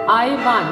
Ivan.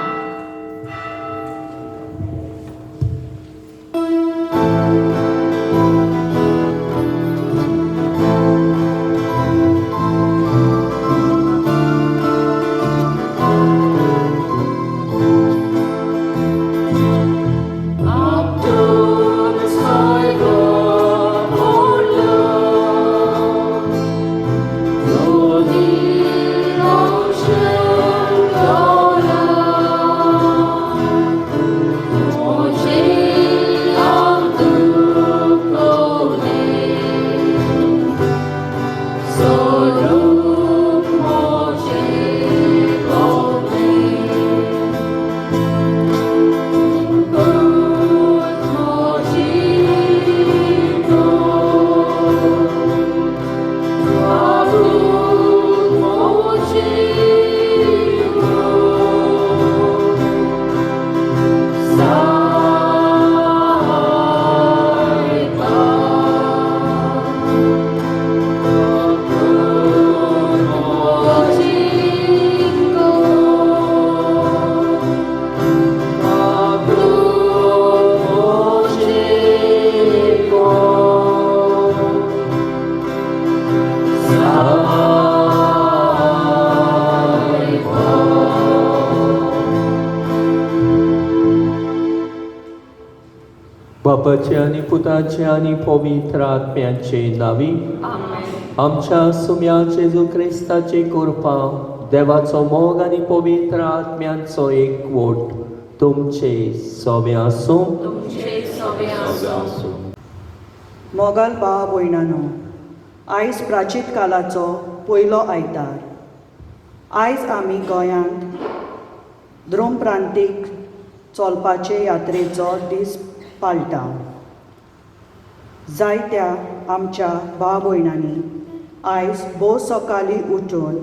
बापाचे आनी पुताचे आनी पवित्र आत्म्याचे नावी आमच्या सुम्या जेजू क्रिस्ताचे कृपा, देवाचो मोग आनी पवित्र आत्म्यांचो एकवट तुमचे सोबे आसूं. मोगाल भाव भयणानो, आयज प्राचीत कालाचो पयलो आयतार. आयज आमी गोंयांत द्रोम प्रांतीक चलपाचे यात्रेचो दीस पाळटा. जायत्या आमच्या भाव भयणांनी आयज भोव सकाळीं उठून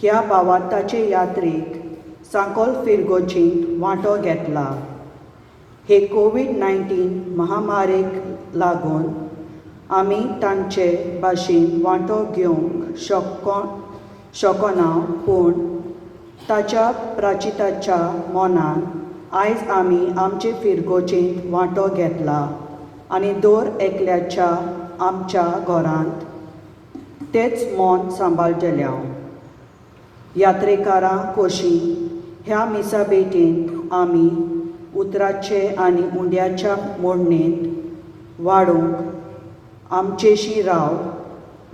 ह्या भावार्थाचे यात्रेक सांकोल फिरगोजींत वांटो घेतला. हे कोवीड 19 महामारेक लागून आमी तांचे भाशेन वांटो घेवंक शकना, पूण ताच्या प्राचिताच्या मनान आयज आमी आमचे फिरगोजेंत वांटो घेतला आनी दर एकल्याच्या आमच्या घरांत तेच मन सांबाळटले. यात्रेकारां कशी ह्या मिसा भेटेंत आमी उतराचे आनी उंड्याच्या मोडणेंत वाडूंक आमचेशी राव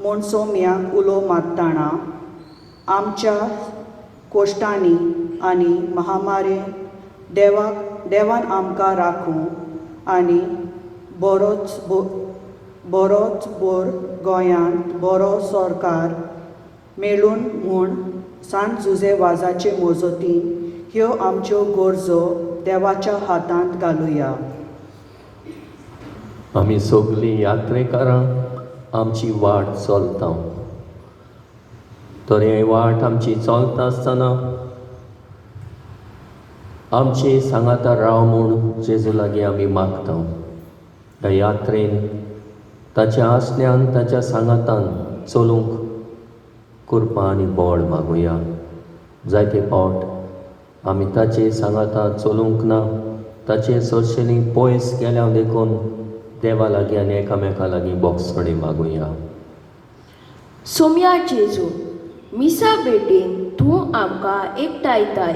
म्हूण सोम्याक उलो मारतना आमच्या कोश्टांनी आनी महामारे देवान आमकां राखूं आनी बरोच बोर गोंयांत बरो सरकार मेळून म्हूण सांत जुझे वाजाचे मोजोतीन ह्यो आमच्यो गरजो देवाच्या हातांत घालुया. आमी सगळीं यात्रेकारां आमची वाट चलता, तर ही वाट आमची चलता आसतना आमची सांगाता राव म्हूण जेजू लागीं आमी मागता. ह्या यात्रेन ताच्या आसण्यान ताच्या सांगातान चलूंक कृपा आनी बळ मागुया. जायते फावट आमी ताचे सांगाता चलूंक ना, ताचे सरशेली पयस गेल्या देखून देवा लागीं आनी एकामेका लागीं बोगसणी मागुया. सोम्या जेजू, मिसा भेटेन तूं आमकां एकठांयताय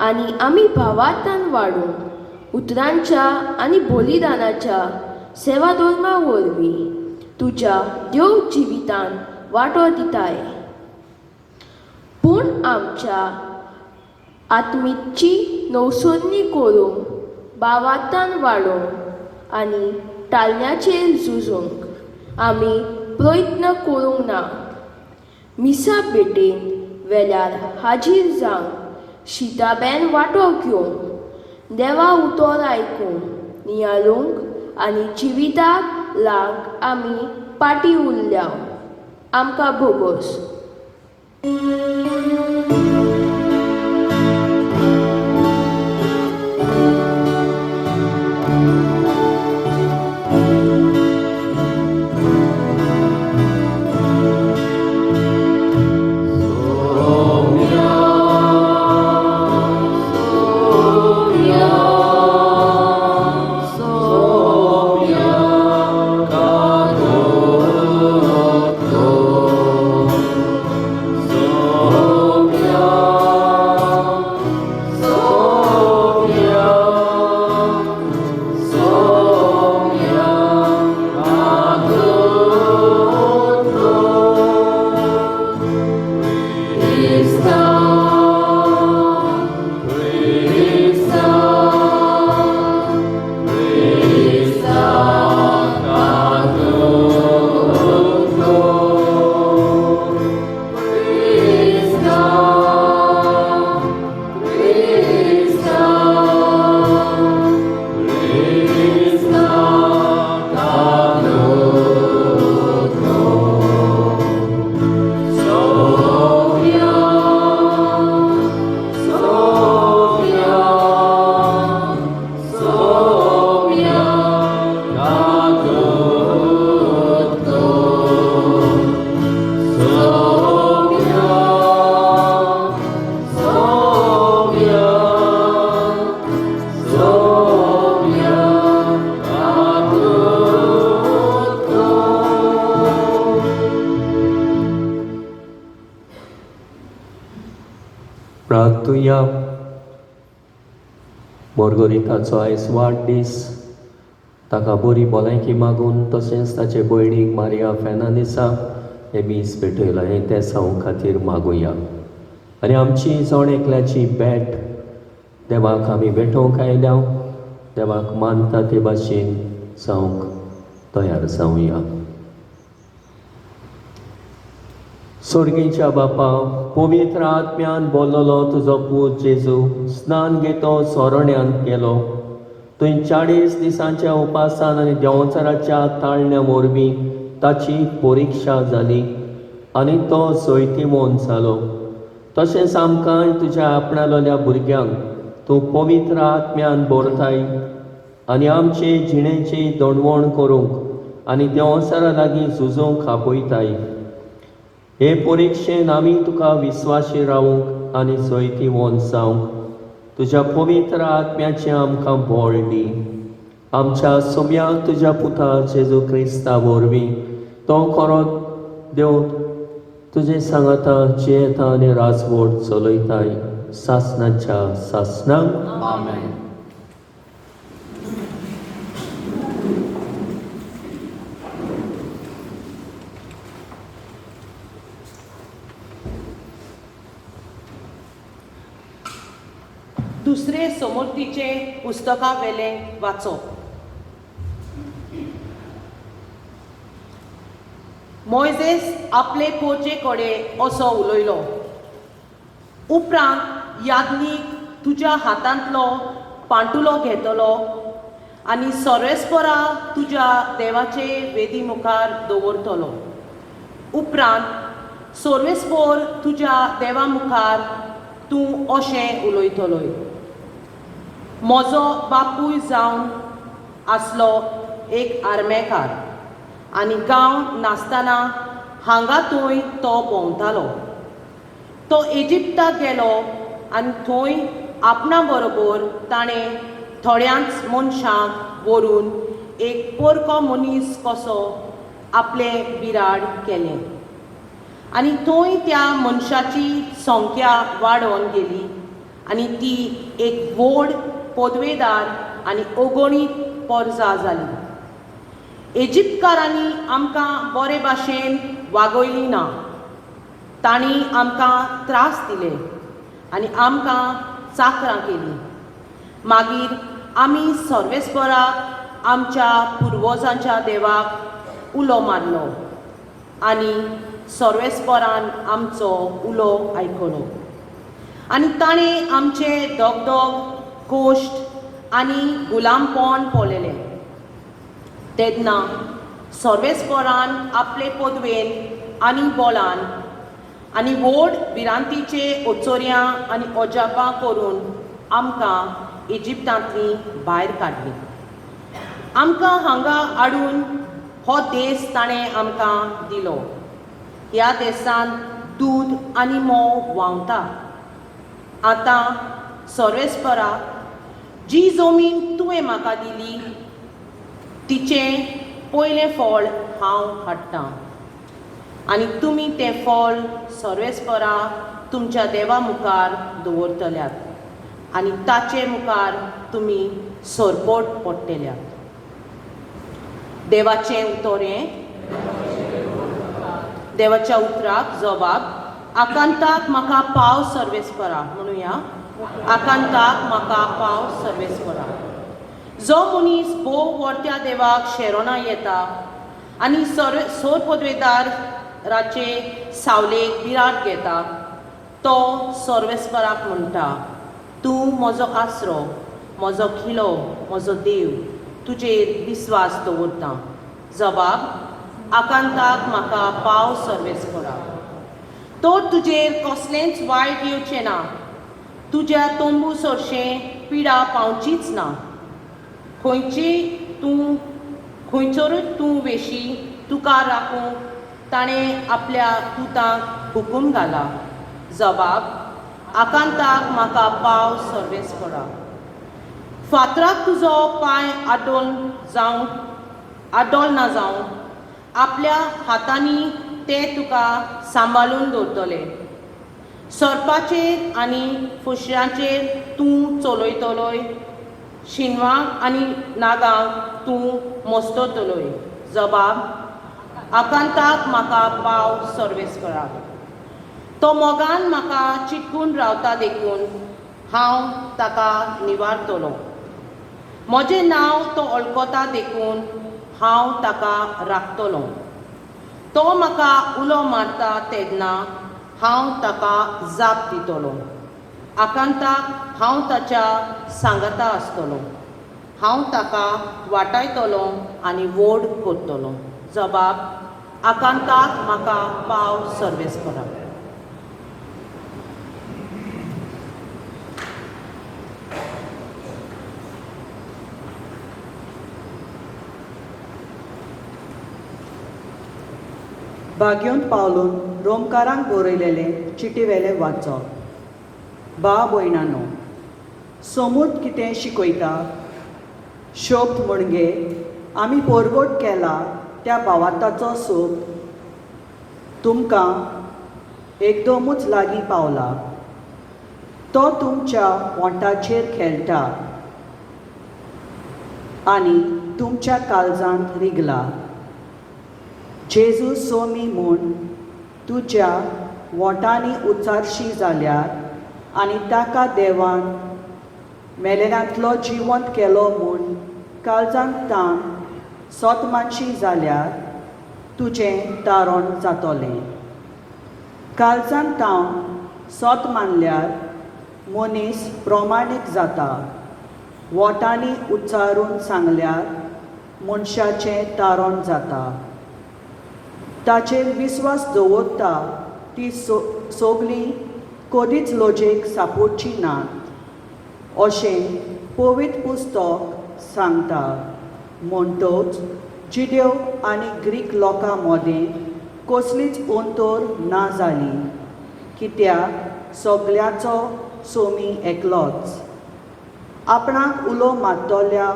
आनी आमी भावार्थान वाडूंक उतरांच्या आनी बलिदानाच्या सेवाधर्मा वरवीं तुज्या देव जिवितान वांटो दिताय. पूण आमच्या आत्मिची नवसरणी करूंक भावार्थान वाडोवंक आनी टाळण्याचेर झुजूंक आमी प्रयत्न करूंक ना. मिसा भेटेन वेल्यार हाजीर जावंक शिताबेन वांटो घेवंक देवा उतर आयकूंक नियाळूंक आनी जिविताक लावंक आमी पाटी उरल्या. आमकां भोगोस. Oh, मोर्गोरिताचो आयज वाडदीस, ताका बरी भलायकी मागून तशेंच ताचे भयणीक मारिया फेर्नांदीसाक हें मीस भेटयलां, हें तें सावं खातीर मागुया. आनी आमची जण एकल्याची भेट देवाक आमी भेटोवंक आयल्या, देवाक मानता ते भाशेन जावंक तयार जावया. सोर्गीच्या बापा, पवित्र आत्म्यान बोल्लोलो तुजो पूत जेजू स्नान घेतो सोरण्यांत गेलो. थंय 40 दिसांच्या उपासान आनी देंवचाराच्या ताळण्या वरवीं ताची परिक्षा जाली आनी तो जैतिवंत जालो. तशेंच आमकां तुज्या आपणालोल्या भुरग्यांक तूं पवित्र आत्म्यान भरताय आनी आमचे जिणेची दणवण करूंक आनी देंवचारा लागीं झुजूंक आपयताय. हे परिक्षेन आमी तुका विस्वाशी रावूंक आनी जैतिवंत जावंक तुज्या पवित्र आत्म्याचें आमकां बळ दी. आमच्या सोम्याक तुज्या पुता जेजू क्रिस्ता वरवीं तो खरो देव तुजें सांगाता जियेता आनी राजवट चलयताय सासणाच्या सासणाक. आमेन. दुसरे समर्थीचे पुस्तका वेलें वाचप. मोयजेस आपले पोचे कडेन असो उलयलो, उपरांत याज्ञीक तुज्या हातांतलो पांटुलो घेतलो आनी सर्वेस्परा तुज्या देवाचे वेदी मुखार दवरतलो. उपरांत सर्वेस्पोर तुज्या देवा मुखार तूं अशें उलयतलोय, म्हजो बापूय जावन आसलो एक आर्मेकार आनी गांव नासतना हांगा थंय तो भोंवतालो. तो इजिप्ताक गेलो आनी थंय आपणा बरोबर ताणें थोड्यांच मनशांक व्हरून एक पोरको मनीस कसो आपलें बिराड केलें आनी थंय त्या मनशाची संख्या वाडोवन गेली आनी ती एक व्हड पदवेदार आनी अगणीत पोरजा जाली. इजिप्तकारांनी आमकां बरे भाशेन वागयली ना, तांणी आमकां त्रास दिले आनी आमकां चाकरां केली. मागीर आमी सर्वेस्पराक आमच्या पुर्वजांच्या देवाक उलो मारलो आनी सर्वेस्परान आमचो उलो आयकलो आनी ताणें आमचे दगदग कोश्ट आनी गुलामपण पळयलें. तेन्ना सर्वेस्परान आपले पदवेन आनी बोलान आनी व्हड भिरांतीचे ओचोर्यां आनी अजापां करून आमकां इजिप्तांतली भायर काडली. आमकां हांगा हाडून हो देश ताणें आमकां दिलो. ह्या देशांत दूद आनी म्होंव व्हांवता. आतां सर्वेस्परा, जी जमीन तुवें म्हाका दिली तिचें पयलें फळ हांव हाडटां आनी तुमी तें फळ सर्वेस्परा तुमच्या देवा मुखार दवरतल्यात आनी ताचे मुखार तुमी सरपट पडटल्यात. देवाचें उतर हें. देवाच्या उतराक जबाब. आकांताक म्हाका पाव सर्वेस्परा म्हणुया. आकांताक म्हाका पाव सर्वेस्परा. जो मनीस भोव वर्त्या देवाक शेरोना येता आनी सोर पदवेदाराचे सावलेक बिराड घेता तो सर्वेस्पराक म्हणटा, तूं म्हजो आसरो, म्हजो खिलो, म्हजो देव, तुजेर विस्वास दवरता. जबाब. आकांताक म्हाका पाव सर्वेस्परा. तो तुजेर कसलेंच वायट येवचें ना, तुज्या तंबू सरशें पिडा पावचीच ना. खंयची तूं खंयसरूच तूं वेशी तुका राखूंक ताणें आपल्या दुतांक हुकूम घाला. जबाब. आकांताक म्हाका पाव सर्वेस्परा. फातराक तुजो पांय आडोल ना जावं, आपल्या हातांनी ते तुका सांबाळून दवरतले. सोरपाचेर आनी फुशऱ्यांचेर तूं चलयतलोय, शिनवांक आनी नागांक तूं मोस्ततलोय. जबाब आकांताक म्हाका पाव सर्वेस करा. तो मोगान म्हाका चिटकून रावता देखून हांव ताका निवारतलो. म्हजें नांव तो वळखता देखून हांव ताका राखतलो. तो म्हाका उलो मारता तेन्ना हांव ताका जाप दितलो. आकांताक हांव ताच्या सांगाता आसतलो. हांव ताका वाटायतलो आनी व्हड करतलो. जबाब आकांताक म्हाका पाव सर्वेस करा. भाग्योंत पावलून रोमकारांक बरयलेलें चिटीवेलें वाचप. बा भयणानो, सोमूत कितें शिकयता? शब्द म्हणजे आमी पोरगोट केला त्या भावाताचो सोब तुमकां एकदमूच लागीं पावला. तो तुमच्या वोंटाचेर खेळटा आनी तुमच्या काळजांत रिगला. जेजू सोमी म्हूण तुज्या वोंटांनी उच्चारशी जाल्यार आनी ताका देवान मेलेल्यांतलो जिवंत केलो म्हूण काळजांत तान सोत मानशी जाल्यार तुजें तारण जातलें. काळजांत तावन सोत मानल्यार मनीस प्रमाणीक जाता. वोंटांनी उच्चारून सांगल्यार मनशाचें तारण जाता. ताचेर विस्वास दवरता ती सगळीं कदीच लजेक सापोडची नात अशें पवित्र पुस्तक सांगता. म्हणटच जिदेव आनी ग्रीक लोकां मदें कसलीच अंतर ना जाली, कित्याक सगळ्याचो सोमी एकलोच. आपणाक उलो मारतल्या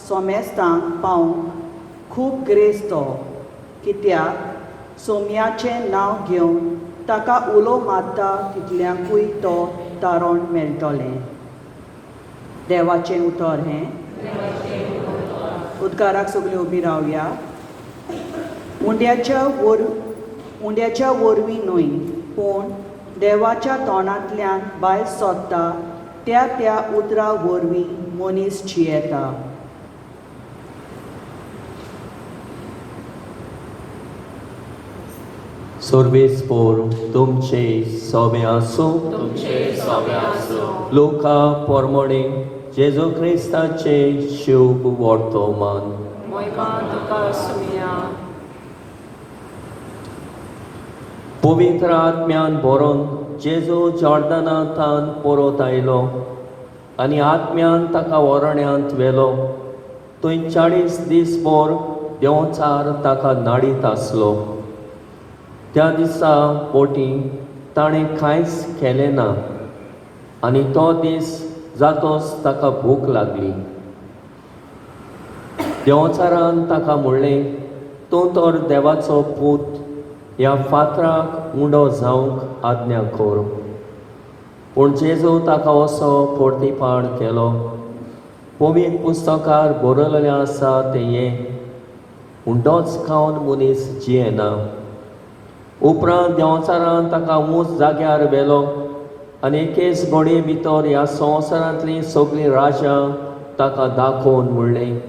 सोमेस्तांक पावंक खूब ग्रेस तो, कित्याक सोम्याचें नांव घेवन ताका उलो मारता तितल्यांकूय तो तारण मेळटलें. देवाचें उतर हें. उदकाराक सगळीं उबी रावया. उंड्याच्या वरवीं न्हय, पूण देवाच्या तोंडांतल्यान भायर सोदता त्या त्या उतरा वरवीं मनीस जियेता. सर्वेस पोर तुमचे सोबे आसूं. लोका पोरमोणे जेजू क्रिस्ताचे शुभ वर्तमान. पवित्र आत्म्यान भरोन जेजू जॉर्दनांतान परत आयलो आनी आत्म्यान ताका वरण्यांत व्हेलो. थंय 40 दीस भर देंवचार ताका नाडीत आसलो. त्या दिसा पोटी ताणें कांयच केलें ना आनी तो दीस जातोच ताका भूक लागली. देंवचारान ताका म्हणलें, तूं तर देवाचो पूत, ह्या फातराक उंडो जावंक आज्ञा कर. पूण जेजू ताका असो पोर्तीपाण केलो, पवित्र पुस्तकार बरयलेलें आसा तें हें, उंडोच खावन मनीस जियेना. उपरांत देंवचारान ताका ऊंच जाग्यार व्हेलो आनी एकेच घडये भितर ह्या संवसारांतलीं सगळीं राजां ताका दाखोवन म्हणलें,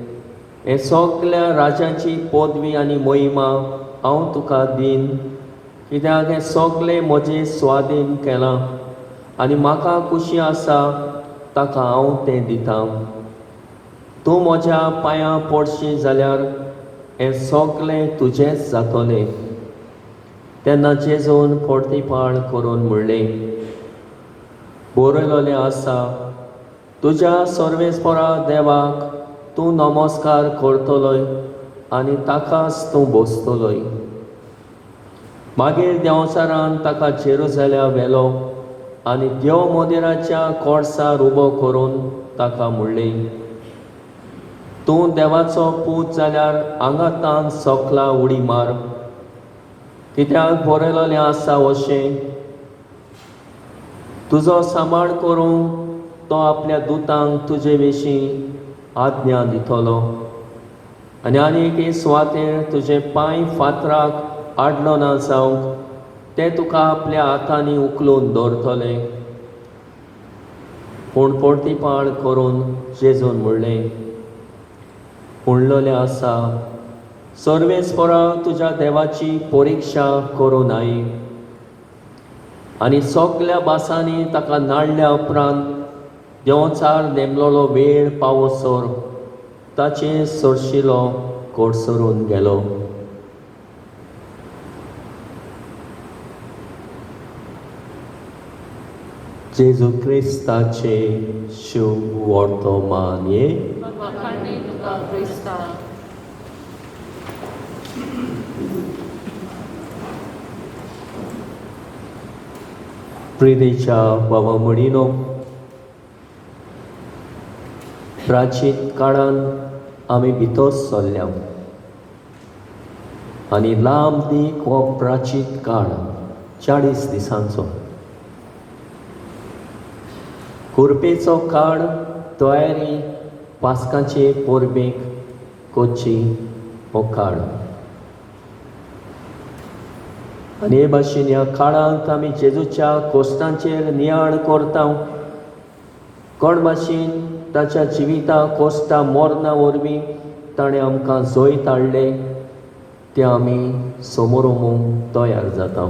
हे सगल्या राजांची पदवी आनी महिमा हांव तुका दीन, कित्याक हें सगळें म्हजें स्वाधीन केलां आनी म्हाका खुशी आसा ताका हांव तें दितां. तूं म्हज्या पांयां पडशी जाल्यार हें सगळें तुजेंच जातलें. तेन्ना जेजून पोर्तीपाळ करून म्हणलें, बरयलेलें आसा, तुज्या सर्वेस्परा देवाक तूं नमस्कार करतलोय आनी ताकाच तूं बसतलोय. मागीर देंवचारान ताका जेरुजाल्या व्हेलो आनी देव मंदिराच्या कोर्सार उबो करून ताका म्हणलें, तूं देवाचो पूत जाल्यार आंगातान सकला उडी मार, कित्याक बरयलेलें आसा अशें, तुजो सांबाळ करूंक तो आपल्या दुतांक तुजे विशीं आज्ञा दितलो आनी आनी एके सुवातेर तुजे पांय फातराक आडलो ना जावंक ते तुका आपल्या हातांनी उखलून दवरतले. पूण पोर्तिपाळ करून जेजून म्हणलें, म्हणलेलें आसा, सर्वेस्परा तुज्या देवाची परिक्षा करूं नाय. आनी सगल्या भासांनी ताका नाडल्या उपरांत देंवचार नेमलोलो वेळ पावसर ताचे सरशिलो कोडसरून गेलो. जेजू क्रिस्ताचे शुभ वर्तमान. हे प्रितीच्या बाबा म्हणिनो, प्राचीन काळान आमी भितर सरल्या आनी लांब दीक हो प्राचीन काळ 40 दिसांचो कुरपेचो काळ तयारी पास्काचे परबेक कोची हो काळ. आनी हे भाशेन ह्या काळांत आमी जेजूच्या कोस्तांचेर नियाळ करता, कोण भाशेन ताच्या जिविता कोस्ता मोरना वरवीं ताणें आमकां जैत हाडलें तें आमी समोर तयार जाता.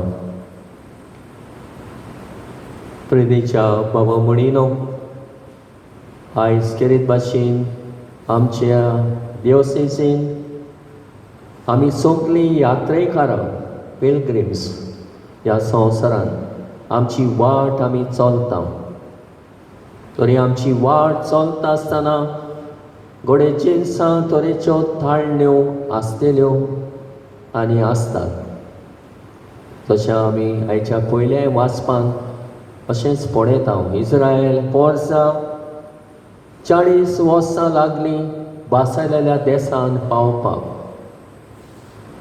प्रेदेच्या बाबा म्हणिनो, आयज केरीत भाशेन आमच्या देवसेसीन आमी सगळीं यात्रेकारां पिलग्रिम्स ह्या संवसारान आमची वाट आमी चलता. तरी आमची वाट चलता आसतना घडये जिनसां तरेच्यो ताळण्यो आसतल्यो आनी आसतात. तशें आमी आयच्या पयल्या वाचपान अशेंच पळयता, इस्रायल पोरसां 40 वर्सां लागलीं बासायलेल्या देसान पावपाक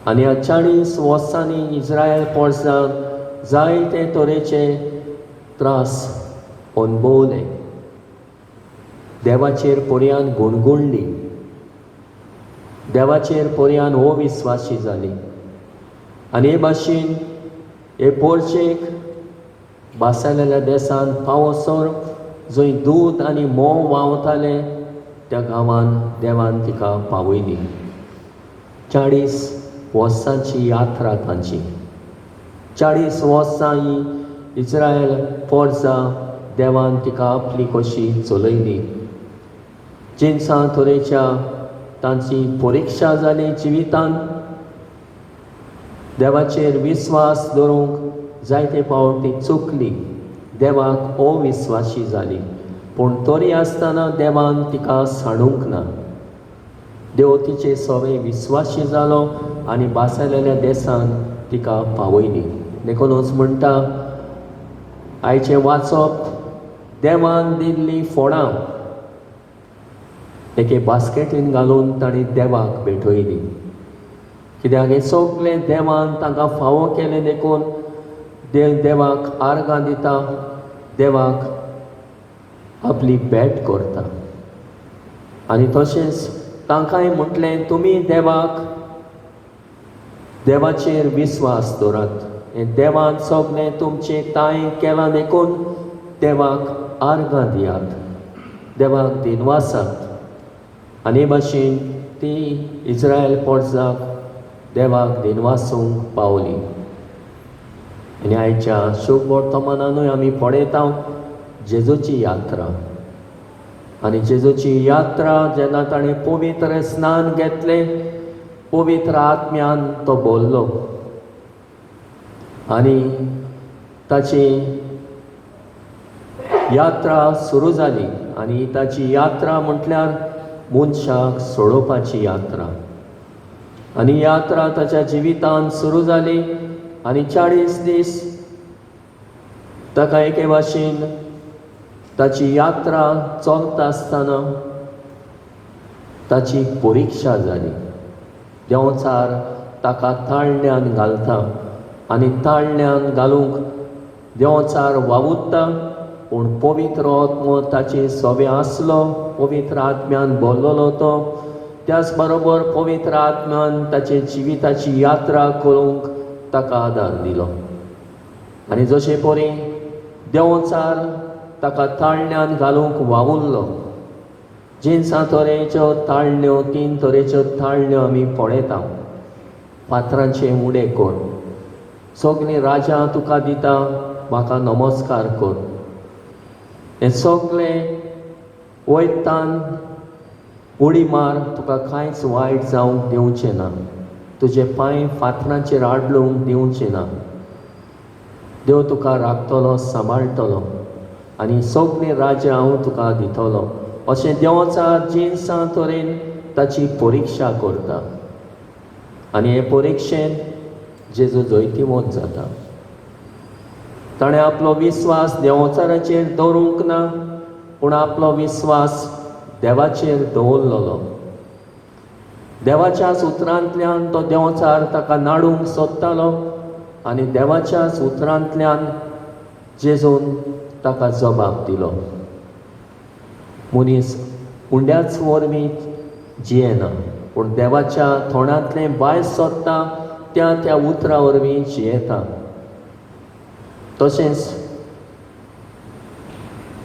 आनी ह्या 40 वर्सांनी इस्रायल पोरसां जायते तरेचे त्रास अणभवले, देवाचेर पर्यान गुणगुणली, देवाचेर पर्यान अविस्वासी जाली. आनी हे भाशेन हे पोरचेक बासायलेल्या देसान पावसर जंय दूद आनी म्होंव व्हांवतालें त्या गांवान देवान तिका पावयली. 40 वर्सांची यात्रा तांची, 40 वर्सां ही इस्रायल पोरसां देवान तिका आपली कशी चलयली. जिनसां तरेच्या तांची परिक्षा जाली जिवितान, देवाचेर विस्वास दवरूंक जायते फावट ती चुकली, देवाक अविस्वासी जाली. पूण तरी आसतना देवान तिका सांडूंक ना. देव तिचे सवे विस्वासी जालो आनी बासायलेल्या देसान तिका पावयली. देखूनच म्हणटा आयचें वाचप, देवान दिल्ली फोणां एके बास्केटीन घालून तांणी देवाक भेटयली. कित्याक हें सगळें देवान तांकां फावो केलें देखून देव देवाक आर्गां दिता, देवाक आपली भेट करता. आनी तशेंच तांकांय म्हटलें, तुमी देवाक देवाचेर विस्वास दवरात, हें देवान सगळें तुमचें तांय केलां देखून देवाक आर्गां दियात, देवाक दिनवासात. आनी हे भाशेन ती इस्रायल पोरसाक देवाक दिनवासूंक पावली. आनी आयच्या शुभ वर्तमानानूय आमी पळयता जेजूची यात्रा. आनी जेजूची यात्रा जेन्ना ताणें पवित्र स्नान घेतलें, पवित्र आत्म्यान तो बोल्लो आनी ताची यात्रा सुरू जाली. आनी ताची यात्रा म्हटल्यार मनशाक सोडोवपाची यात्रा. आनी यात्रा ताच्या जिवितान सुरू जाली आनी 40 दीस ताका एके भाशेन ताची यात्रा चलता आसतना ताची परिक्षा जाली. देंवचार ताका ताळण्यान घालता आनी ताळण्यान घालूंक देंवचार वावुरता पूण पवित्र आत्मो ताचे सोबे आसलो, पवित्र आत्म्यान बोल्लोलो तो. त्याच बरोबर पवित्र आत्म्यान ताचे जिविताची यात्रा करूंक ताका आदार दिलो. आनी जशे परी देंवचार ताका ताळण्यान घालूंक वावुरलो, जिनसां तरेच्यो ताळण्यो, 3 तरेच्यो ताळण्यो आमी पळयता. फातरांचे उडे कर, सगळीं राजा तुका दिता, म्हाका नमस्कार कर. हें सगळें वयतान उडी मार, तुका कांयच वायट जावंक दिवचें ना, तुजे पांय फातरांचेर आडलूंक दिवचें ना. देव तुका राखतलो, सांबाळटलो आनी सगळीं राज्यां हांव तुका दितलो. अशें देंवचार जिनसां तरेन ताची परिक्षा करता आनी हे परिक्षेन जेजू जैतिवंत जाता. ताणें आपलो विस्वास देंवचाराचेर दवरूंक ना, पूण आपलो विस्वास देवाचेर दवरलेलो. देवाच्याच उतरांतल्यान तो देंवचार ताका नाडूंक सोदतालो आनी देवाच्याच उतरांतल्यान जेजून ताका जबाब दिलो. मनीस उंड्याच वरवीं जियेना, पूण देवाच्या तोंडांतलें भायर सोदता त्या त्या उतरा वरवीं जियेता. तशेंच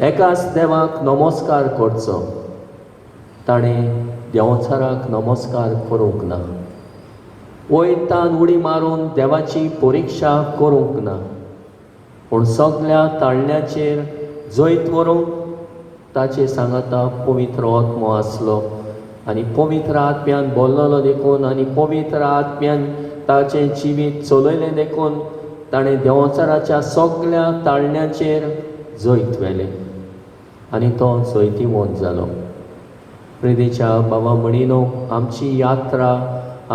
एकाच देवाक नमस्कार करचो, ताणें देंवचाराक नमस्कार करूंक ना. वयतान उडी मारून देवाची परिक्षा करूंक ना, पूण सगळ्या ताळण्याचेर जैत व्हरूंक ताचे सांगाता पवित्र आत्मो आसलो आनी पवित्र आत्म्यान बोल्लोलो देखून आनी पवित्र आत्म्यान ताचें जिवीत चलयलें देखून ताणें देंवचाराच्या सगळ्या ताळण्याचेर जैत व्हेलें आनी तो जैतिवंत जालो. प्रितीच्या बाबा म्हणिनो, आमची यात्रा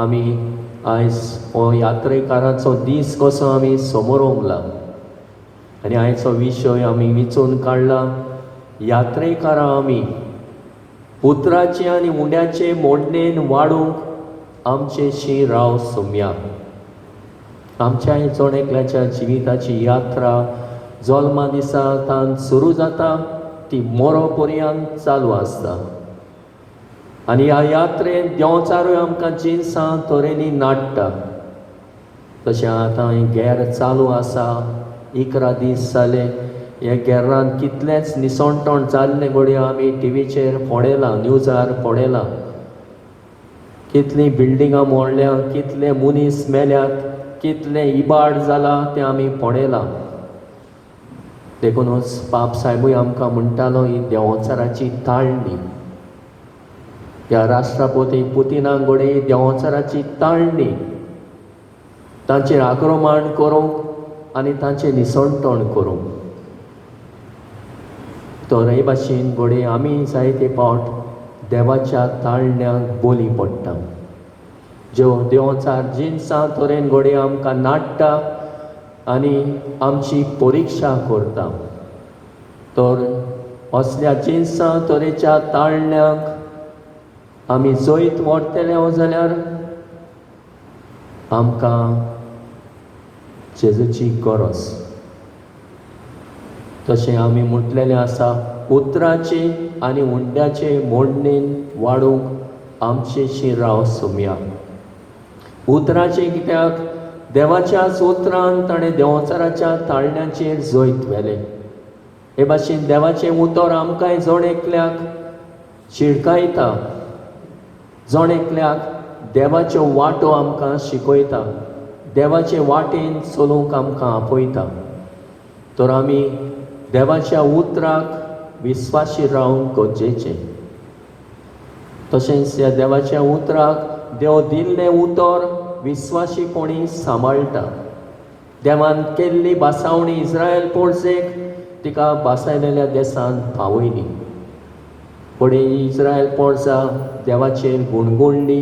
आमी आयज हो यात्रेकाराचो दीस कसो आमी समोर आनी आयचो विशय आमी विचून काडला, यात्रेकारां आमी उतराचे आनी उंड्याचे मोडणेन वाडूंक आमचे शी राव सोम्या. आमच्या जण एकल्याच्या जिविताची यात्रा जल्मा दिसा तान सुरू जाता ती मोरो पर्यंत चालू आसता आनी ह्या यात्रेन देंवचारूय आमकां जिनसां तरेनी नाडटा. तशें आतां हें गेर चालू आसा, 11 दीस जाले ह्या गेरान कितलेंच निसणटण जाल्लें घडये आमी टिवीचेर पळयलां, न्यूजार पळयलां. कितलीं बिल्डिंगां मोडल्या, कितले मनीस मेल्यात, कितलें इबाड जाला तें आमी पळयलां. देखूनच पाप सायबूय आमकां म्हणटालो, ही देंवचाराची ताळणी. ह्या राष्ट्रपती पुतिना घडये देंवचाराची ताळणी, तांचेर आक्रमण करूंक आनी तांचें निसणटण करूंक. तर हे भाशेन घडये आमी जायते फावट देवाच्या ताळण्याक बोली पडटा. ज्यो देंवचार जिनसां तरेन घडये आमकां नाडटा आनी आमची परिक्षा करता. तर असल्या जिनसां तरेच्या ताळण्याक आमी जैत व्हरतले जाल्यार आमकां जेजूची गरज. तशें आमी म्हटलेलें आसा, उतराचे आनी उंड्याचे मोडणेन वाडूंक आमचे राव सोम्या. उतराचे कित्याक देवाच्याच उतरान ताणें देंवचाराच्या ताळण्याचेर जैत व्हेलें. हे भाशेन देवाचें उतर आमकांय जण एकल्याक शिडकायता, जण एकल्याक देवाच्यो वाटो आमकां शिकयता, देवाचे वाटेन चलूंक आमकां आपयता. तर आमी देवाच्या उतराक विस्वाशी रावंक गरजेचें. तशेंच ह्या देवाच्या उतराक देव दिल्लें उतर विस्वाशीपणी सांबाळटा. देवान केल्ली भासावणी इस्रायल पोरसेक तिका भासायलेल्या देसान पावयली. फुडें इस्रायल पोरसा देवाचेर गुणगुणली,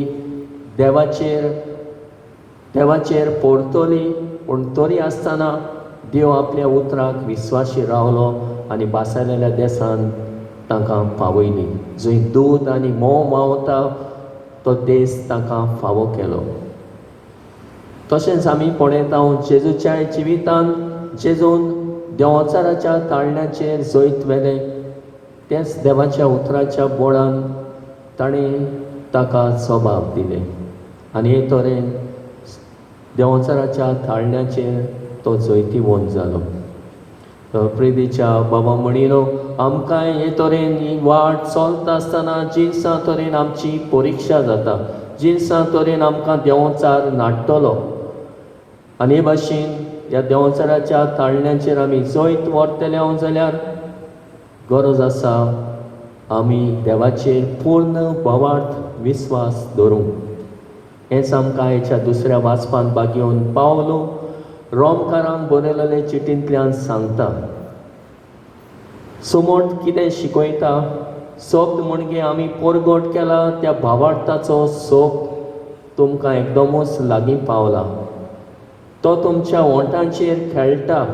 देवाचेर परतली, पूण तरी आसतना देव आपल्या उतराक विस्वाशी रावलो आनी भासायलेल्या देसान तांकां पावयली. जंय दूद आनी म्होंव व्हांवता तो देश तांकां फावो केलो. तशेंच आमी पळयता जेजूच्या जिवितान जेजून देंवचाराच्या ताळण्याचेर जैत व्हेलें, तेंच देवाच्या उतराच्या बोळान ताणें ताका जबाब दिलें आनी हे तरेन देंवचाराच्या ताळण्याचेर तो जैतिवंत जालो. प्रितीच्या बाबा म्हणिलो आमकांय हे तरेन ही वाट चलता आसतना जिनसां तरेन आमची परिक्षा जाता, जिनसां तरेन आमकां देंवचार नाडटलो आनी हे भाशेन ह्या देंवचाराच्या ताळण्याचेर आमी जैत व्हरतले हांव जाल्यार गरज आसा आमी देवाचेर पूर्ण भावार्थ विस्वास दवरूंक. हेंच आमकां हेच्या दुसऱ्या वाचपान बागेवन पावलो रोमकारांक बरयलेले चिटींतल्यान सांगता. समोट कितें शिकयता? सोब्द म्हणजे आमी परगट केला त्या भावार्थाचो सोब तुमकां एकदमूच लागीं पावला. तो तुमच्या ओंठांचेर खेळटा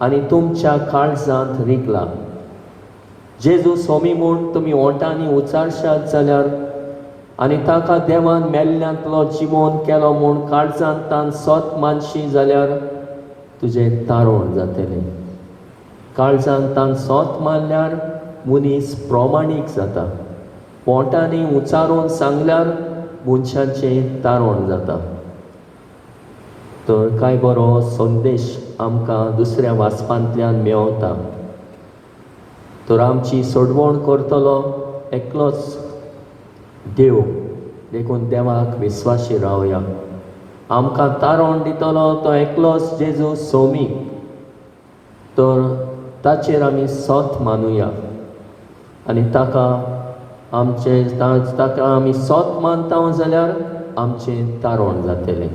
आनी तुमच्या काळजांत रिगला. जेजू सोमी म्हूण तुमी ओंठांनी उचारशात जाल्यार आनी ताका देवान मेल्ल्यांतलो जिवोन केलो म्हूण काळजांत तान सत मानशी जाल्यार तुजें तारोण जातलें. काळजांत तान सत मानल्यार मनीस प्रमाणीक जाता, ओंठांनी उचारून सांगल्यार मनशाचें तारोण जाता. तर काय बरो संदेश आमकां दुसऱ्या वाचपांतल्यान मेवता. तर आमची सोडवण करतलो एकलोच देव, देखून देवाक विस्वाशी रावया. आमकां तारोण दितलो तो एकलोच जेजू सोमी, तर ताचेर आमी सत मानुया आनी ताका आमचे ताका आमी सत मानता जाल्यार आमचें तारोण जातलें.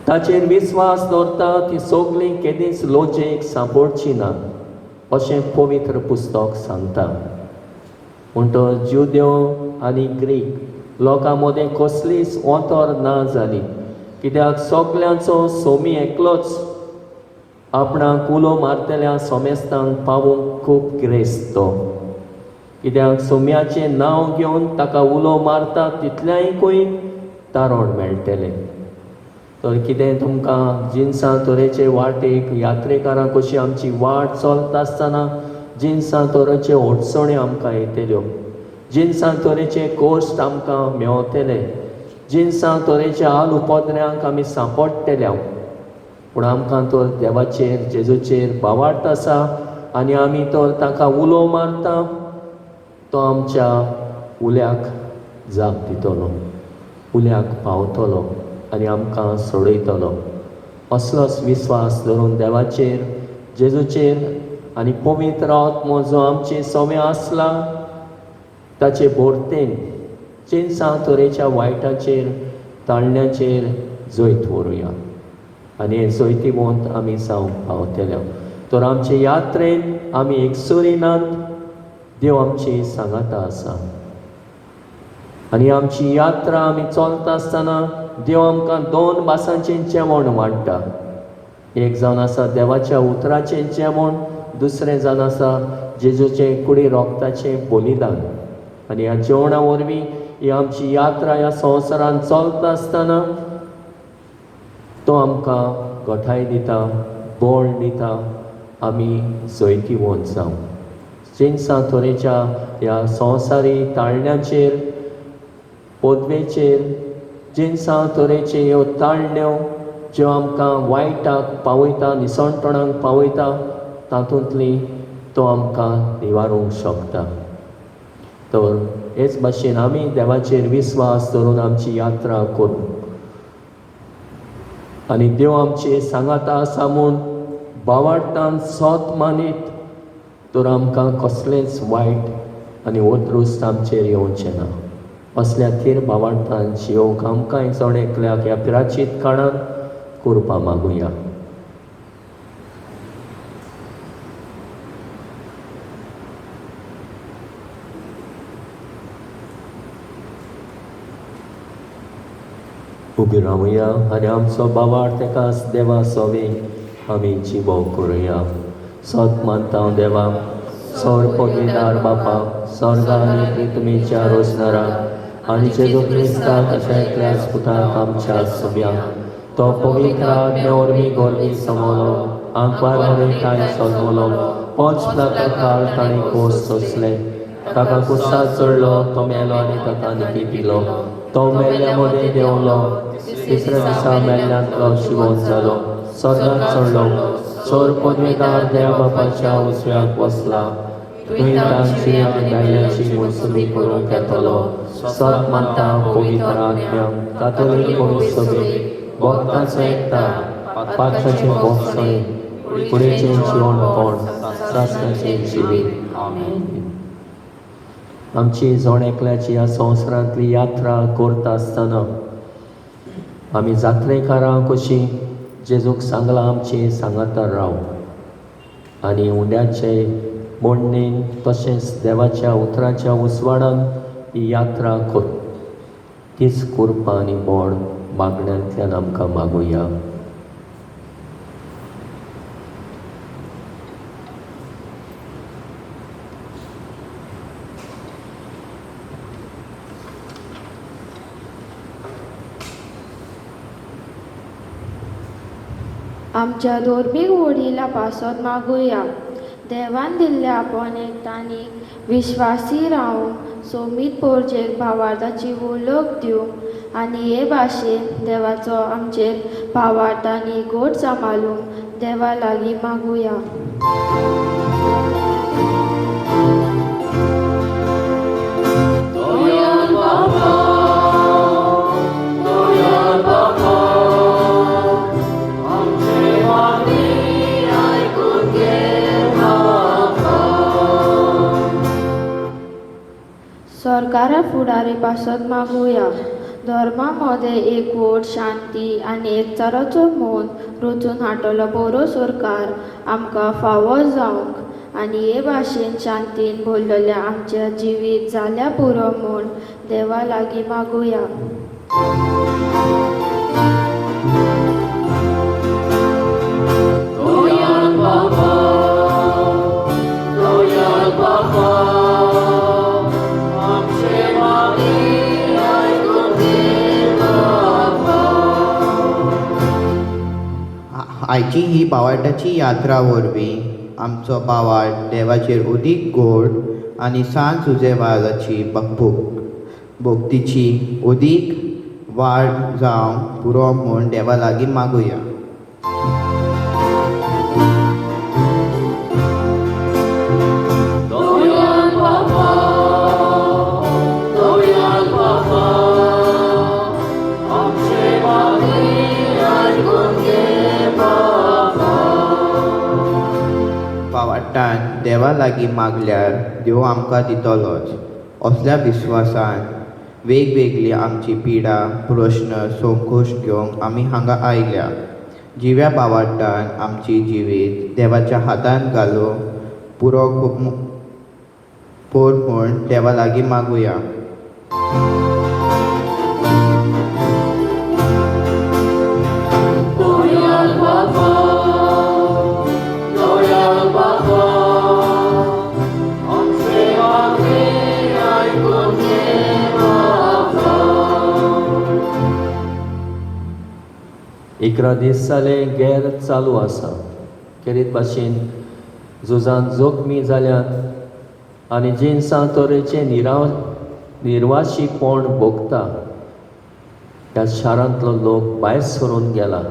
ताचेर विस्वास दवरता ती सगळीं केदींच लोजेक सांपडची ना अशें पवित्र पुस्तक सांगता. म्हणटच ज्युदेव आनी ग्रीक लोकां मदें कसलीच अंतर ना जाली, कित्याक सगल्यांचो सोमी एकलोच. आपणाक उलो मारतल्या सोमेस्तांक पावूंक खूब ग्रेस्त तो, कित्याक सोम्याचें नांव घेवन ताका उलो मारता तितल्याकूय तारोण मेळटलें. तर कितें तुमकां जिनसां तरेचे वाटेक यात्रेकारां कशी आमची वाट चलता आसतना जिनसां तरेच्यो अडचण्यो आमकां येतल्यो, जिनसां तरेचे कश्ट आमकां मेवतले, जिनसां तरेच्या आल उपद्र्यांक आमी सांपडटले. पूण आमकां तर देवाचेर जेजूचेर भावार्थ आसा आनी आमी तर ताका उलो मारता, तो आमच्या उल्याक जाप दितलो, उल्याक पावतलो आनी आमकां सोडयतलो. असलोच विस्वास धरून देवाचेर जेजूचेर आनी पवित्र आत्मो जो आमचे सवे आसला ताचे भोरतेन जिनसां तरेच्या वायटाचेर ताळण्याचेर जैत व्हरुया आनी हे जैतिवंत आमी जावंक पावतले. तर आमचे यात्रेन आमी एकसुरी नात, देव आमची सांगाता आसा आनी आमची यात्रा आमी चलता आसतना देव आमकां दोन भासांचें जेवण वाडटा. एक जावन आसा देवाच्या उतराचें जेवण, दुसरें जावन आसा जेजूचें कुडी रोगताचें बलिदान. आनी ह्या जेवणा वरवीं ही आमची यात्रा ह्या संवसारान चलता आसतना तो आमकां गोठाय दिता, बळ दिता, आमी जैतिवंत जावं. जिनसां तरेच्या ह्या संवसारी ताळण्याचेर पदवेचेर जिनसां तरेचे ह्यो ताळण्यो ज्यो आमकां वायटाक पावयता, निसणपणाक पावयता, तातूंतली तो आमकां निवारूंक शकता. तर हेच भाशेन आमी देवाचेर विस्वास धरून आमची यात्रा करूं आनी देव आमचे सांगाता आसा म्हूण भावार्थान सत मानीत तर आमकां कसलेंच वायट आनी अदृश्ट आमचेर येवचें ना. असल्या थीर भावार्थान जियोवंक आमकां जण एकल्याक ह्या प्राचीत काळान करपा मागुया. उबी रावया आनी आमचो भावार्थ एकाच देवा सोवे आमी जिवो करुया. सत मानता देवा, सौर पदवीदार बापा, स्वर्ग आनी पृथ्वीच्या रोसणारा आनी जेजू क्रिस्ताक अशा एकल्याच पुताक आमच्या सोब्या, तो तो पवित्र आत्म्या वरवीं गोरवी समलो, आंकवार मरे सजमलो, 5 काळ ताणें कोस सोंसले, ताका कुसाद चडलो, तो मेलो आनी ताका निकी दिलो, तो मेल्ल्या मदें देंवलो, तिसऱ्या दिसा मेल्ल्यांतलो शिवोन जालो, स्वर्गात चडलो, चोर पदवेदार देव बापाच्या उजव्याक बसला, थंय तांची आनी मेल्ल्याची मोसमी करूंक येतलो. सत मानता पवित्र आत्म्या कातोलीक पवित्र सभेक भक्तांचो एकता, पातकाचें भोगसणें, फुडेचें जिवनपण, सासणाचें जिवीत. आमची जण एकल्याची ह्या संवसारांतली यात्रा करता आसतना आमी जात्रेकारां कशी जेजूक सांगलां आमची सांगाता राव आनी उंड्याचे मोडणेन तशेंच देवाच्या उतराच्या उजवाडान ही यात्रा कर, तीच कृपा आनी बोड मागण्यांतल्यान आमकां मागुया. आमच्या धर्मीक वडिला पासत मागुया. देवान दिल्ल्या आपोवण्याक तांणी विश्वासी रावूंक, सोमीत पोरजेक भावार्थाची वळख दिवंक आनी हे भाशेन देवाचो आमचेर भावार्थांनी गोड सांबाळूंक देवा लागीं मागुया. सरकारा फुडारी पासत मागुया. धर्मा मदें एकवट, शांती आनी एकचाराचो मोन रचून हाडटलो बरो सरकार आमकां फावो जावंक आनी हे भाशेन शांतीन भरलेलें आमचें जिवीत जाल्या पुरो म्हूण देवा लागीं मागुया. आयची ही बावाटाची यात्रा वरवीं आमचो बावाट देवाचेर उदीक गोड आनी सांज उजेवालाची भक्तीची उदीक वाड जावंक पुरो म्हूण देवा लागीं मागुया. देवा लागीं मागल्यार देव आमकां दितलोच असल्या विस्वासान वेगवेगळी आमची पिडा, प्रश्न, संकोश घेवंक आमी हांगा आयल्या. जिव्या बावाटान आमची जिवीत देवाच्या हातान घालूंक पुरो पोर म्हूण देवा लागीं मागुया. इकरा दीस जाले गैर चालू आसा. खेरीत भाशेन झुजान जोखमी जाल्यात आनी जिनसां तरेचे निर्वाशीपण भोगता. ह्या शारांतलो लोक भायर सरून गेला,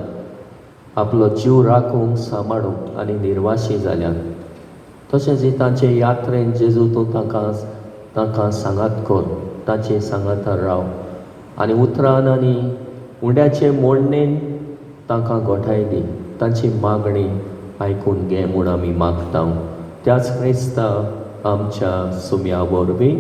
आपलो जीव राखूंक, सांबाळूंक आनी निर्वाशी जाल्यात. तशेंच ही तांचे यात्रेन जेजू तूं तांकां सांगात कर, तांचे सांगातार राव आनी उतरान आनी उंड्याचे मोडणेन तांकां गोठाय दी, तांची मागणी आयकून घे म्हूण आमी मागता. त्याच क्रिस्ता आमच्या सुम्या वरवीं.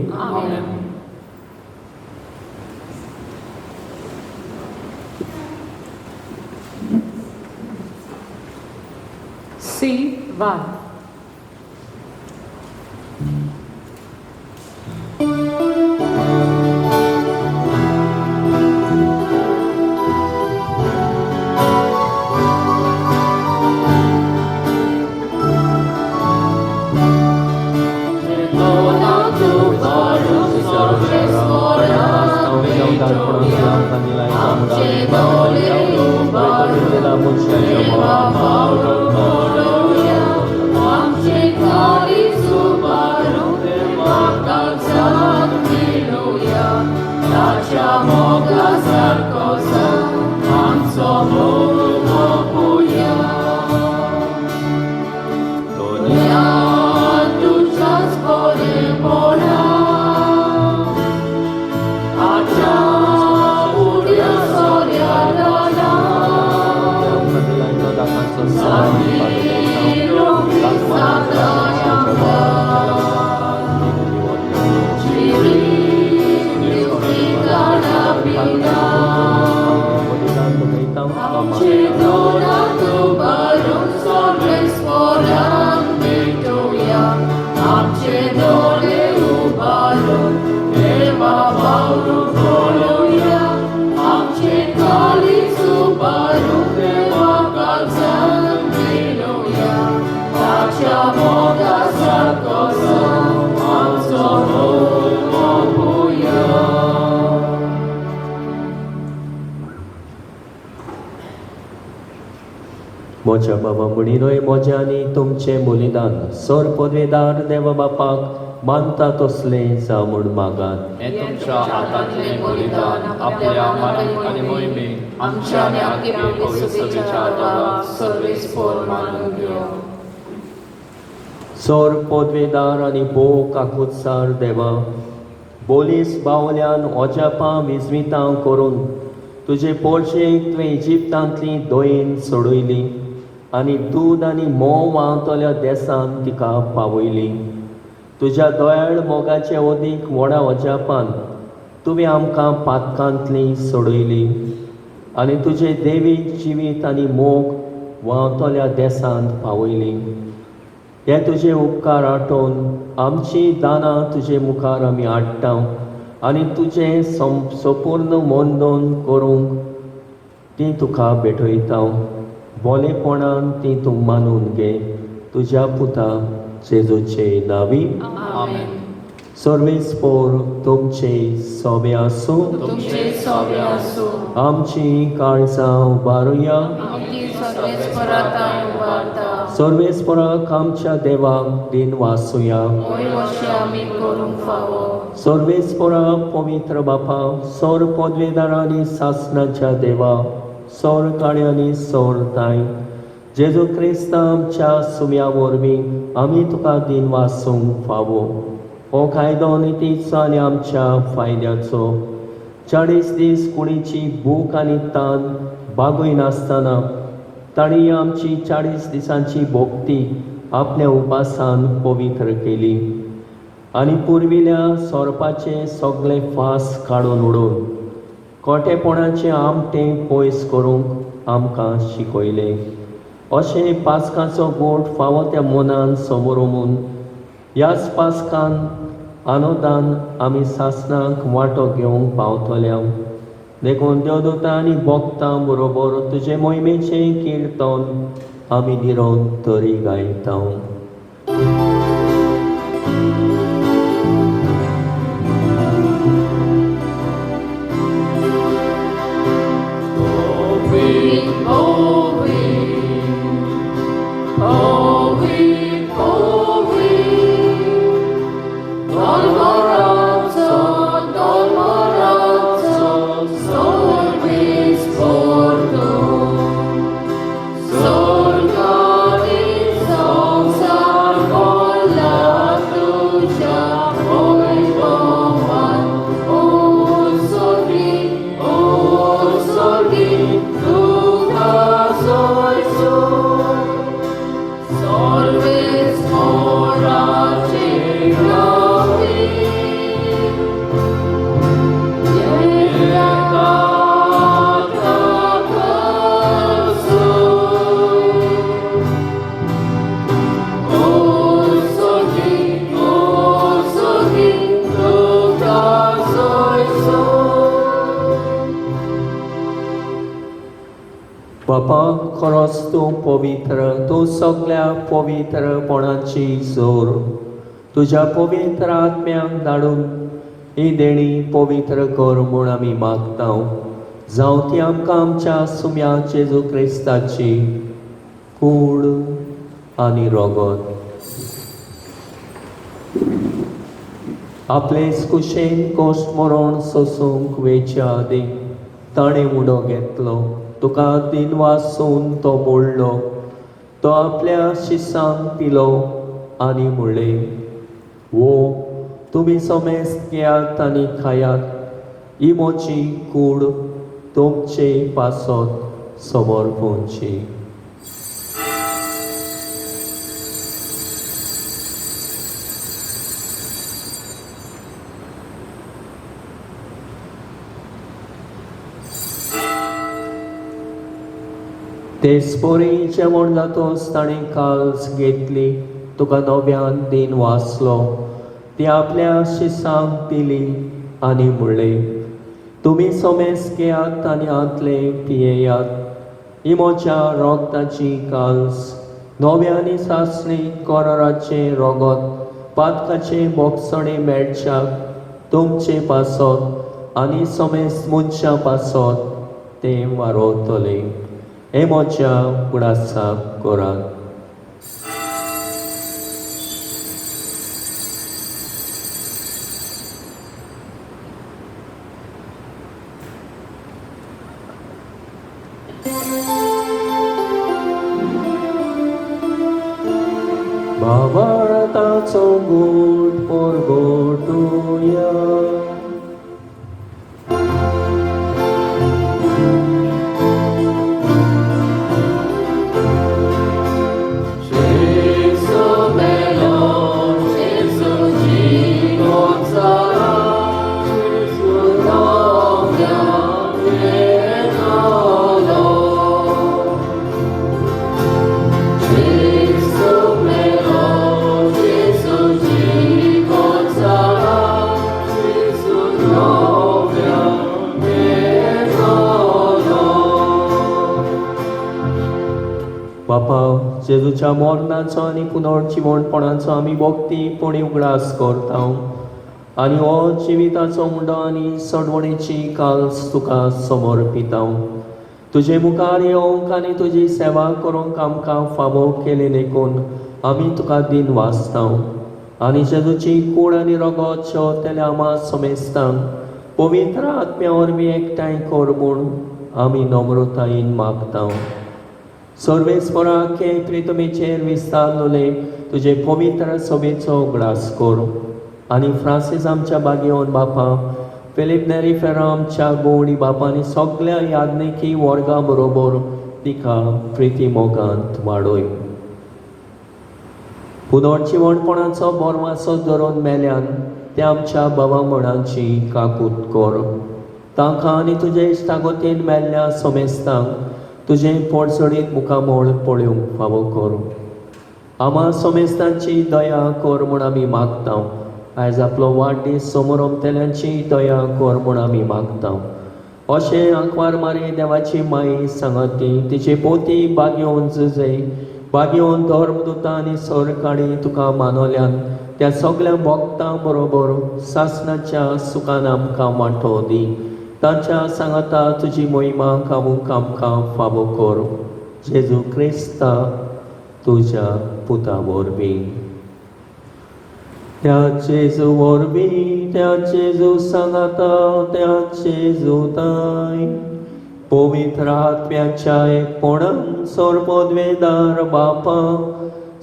सी 1. Amen. म्हज्या बाबा म्हणिनय म्हज्या आनी तुमचें बलिदान सर पदवेदार देवा बापाक मानता तसलें जावं म्हूण मागात. हें तुमच्या हातांतलें बलिदान आपल्या मनाक आनी मोहिमेक आमच्या आनी आख्खे पवित्र सभेच्या आदाराक सर्वेस्पोर मानून घेवं. सर पदवेदार आनी भोव काकुत्सार देवा, बोलीस बावल्यान अजापां विस्मितां करून तुजे पोरशेक तुवें इजिप्तांतली दोयेन सोडयली आनी दूद आनी म्होंव व्हांवतल्या देसान तिका पावयली. तुज्या दयाळ मोगाचे अदीक व्हडा अजापान तुवें आमकां पातकांतली सोडयली आनी तुजे देवीक जिवीत आनी मोग व्हांवतल्या देसांत पावयली. हे तुजे उपकार आठोवन आमची दानां तुजे मुखार आमी हाडटा आनी तुजें संपूर्ण मोंदोन करूंक ती तुका भेटयता. बोलेपणान ती तूं मानून घे तुज्या पुता जेजूचे नांवी. आमेन. सर्वेस्पोर तुमचे सोबे आसूं. तुमचे सोबे आसूं. आमची काळजां उबारुया. सर्वेस्पोराक आमच्या देवाक दिन वासुया. सर्वेस्पोरा पवित्र बापा, सर पदवेदारांनी सासणाच्या देवा, सर काळ्यांनी सर ताय जेजू क्रिस्ता आमच्या सुम्या वरवीं आमी तुका दिन वासूंक फावो. हो कायदो नितीचो आनी आमच्या फायद्याचो. 40 दीस कुडीची भूक आनी तान बागयनासतना तांणी आमची 40 दिसांची भोक्ती आपल्या उपासान पवित्र केली आनी पुर्विल्या सोरपाचे सगळे फास काडून उडोवन कोटेपणाचें आमटें पयस करूंक आमकां शिकयलें. अशें पास्काचो गोट फावो त्या मनान समोर ह्याच पास्कान आनंदान आमी सासणाक वांटो घेवंक पावतल्या. देखून देवदूतां आनी भक्तां बरोबर तुजे मोहिमेचें किर्तन आमी निरोन तरी गायता. बापा, खरोच तूं पवित्र, तूं सगळ्या पवित्रपणाची जोर. तुज्या पवित्र आत्म्याक धाडून ही देणी पवित्र कर म्हूण आमी मागता, जावं ती आमकां आमच्या सुम्या जेजू क्रिस्ताची कूड आनी रोगत. आपले कुशेन कोश्ट मरण सोसूंक वेच्या आदीं ताणें उडो घेतलो, तुका दिन वासून तो मोडलो, तो आपल्या शिसांक दिलो आनी म्हणलें, वो तुमी समेस्त घेयात आनी खायात, ही म्हजी कूड तुमचे पासत समर्पणची. तेच परी जेवण जातोच ताणें काल्स घेतली, तुका नव्यान दिन वाचलो, ती आपल्या शिसांक दिली आनी म्हणलें, तुमी समेस्त घेयात आनी हांतले पियेयात, ही म्हज्या रोगताची काल्स, नव्या आनी सासणी कराराचें रोगत पातकाचें बोगसणें मेळच्याक तुमचे पासत आनी समेस्त मनशां पासत तें वारोवतलें. हे म्हज्या उडासाक करात. भावार्थाचो गोट परगटुया. बापा, जेजूच्या मरणाचो आनी पुनर्जिवणपणाचो आमी भक्ती पणी उगडास करता आनी हो जिविताचो मुंडो आनी सडवणेची काल्स तुका समर्पिता. तुजे मुखार येवंक आनी तुजी सेवा करूंक आमकां फावो केली देखून आमी तुका दिन वाचता आनी जेजूची कूड आनी रगत शेवतेल्या आमा समेस्तांक पवित्र आत्म्या वरवीं एकठांय कर म्हूण आमी नम्रतायेन मागता. सर्वेस्पराके प्रितमेचेर विस्तारलोले तुजे पवित्र सभेचो उगडास कर आनी फ्रांसीस आमच्या बागेवन बापा, फिलीप नेरी फेरो आमच्या गोवणी बापा आनी सगल्या याज्ञिकी वर्गा बरोबर तिका प्रिती मोगांत वाडय. पुनर्जिवणपणाचो बोरवासो धरून मेल्यान ते आमच्या बाबा मणाची काकूत कर. तांकां आनी तुजे इश्टागतीन मेल्ल्या समेस्तांक तुजें पोटसडीत मुखामळ पळोवंक फावो कर. आमा समेस्तांची दया कर म्हूण आमी मागता. आयज आपलो वाडदीस समोरमतेल्यांची दया कर म्हूण आमी मागता. अशें आंकवार मारी देवाची माई सांगती, तिचे पोती बागेवन जुजे बागेवन धर्मदुतां आनी सरकाडी तुका मानवल्यान त्या सगल्या भक्तां बरोबर सासणाच्या सुखान आमकां वांटो दी. तांच्या सांगाता तुजी मोहिमा कामूंक आमकां फावो कर. जेजू क्रिस्ता तुज्या पुता वरवीं. त्या जेजू वरवीं, त्या जेजू सांगाता, त्या जेजू ताय पवित्र आत्म्याच्या एकपणान सर्वोद्वेदार बापा,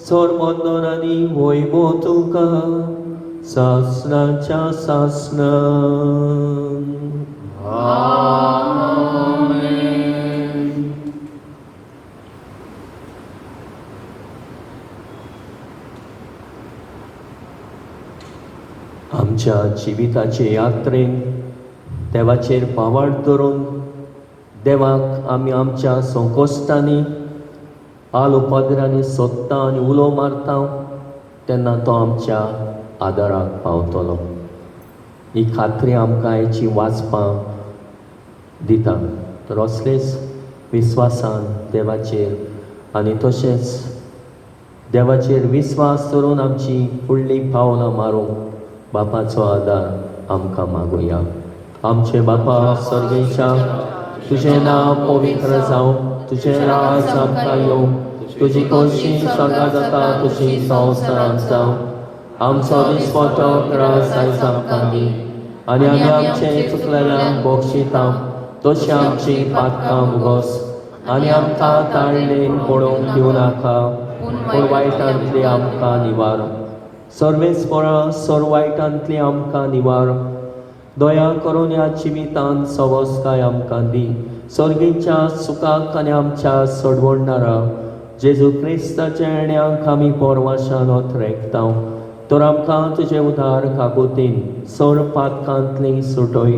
सर्वोदर आनी वैभव तुका सासणाच्या सासणान. आमेन. आमच्या जिविताचे यात्रेन देवाचेर भावार्थ धरून देवाक आमी आमच्या संकोश्टांनी आल उपद्रांनी सोदता आनी उलो मारता तेन्ना तो आमच्या आदाराक पावतलो. ही खात्री आमकां हेची वाचपां दिता. तर असलेच विस्वासान देवाचेर आनी तशेंच देवाचेर विस्वास धरून आमची फुडली पावलां मारूंक बापाचो आदार आमकां मागुया. आमचे बापा सर्गेच्या, तुजें नांव पवित्र जावं, तुजें राज आमकां येवं, तुजी खोशी स्वर्गात जाता तशी संवसारांत जावं. आमचो दिसपटो ग्रास आयज आमकां दी आनी आमी आमचे चुकलेल्यांक बक्षिता तशी आमची पातकां मुगोस आनी आमकां ताळणेन पडोवंक दिवं नाका, पूण वायटांतली आमकां निवार. सर्वेस्परा सर्व वायटांतली आमकां निवार. दया करून ह्या जिवितांत सवस्काय आमकां दी. सर्गीच्या सुखाक आनी आमच्या सोडवणारा जेजू क्रिस्ताच्या येण्याक आमी पोरवाशान ओतरेकता. तर आमकां तुजे उदार कागोतीन सोर पातकांतली सुटय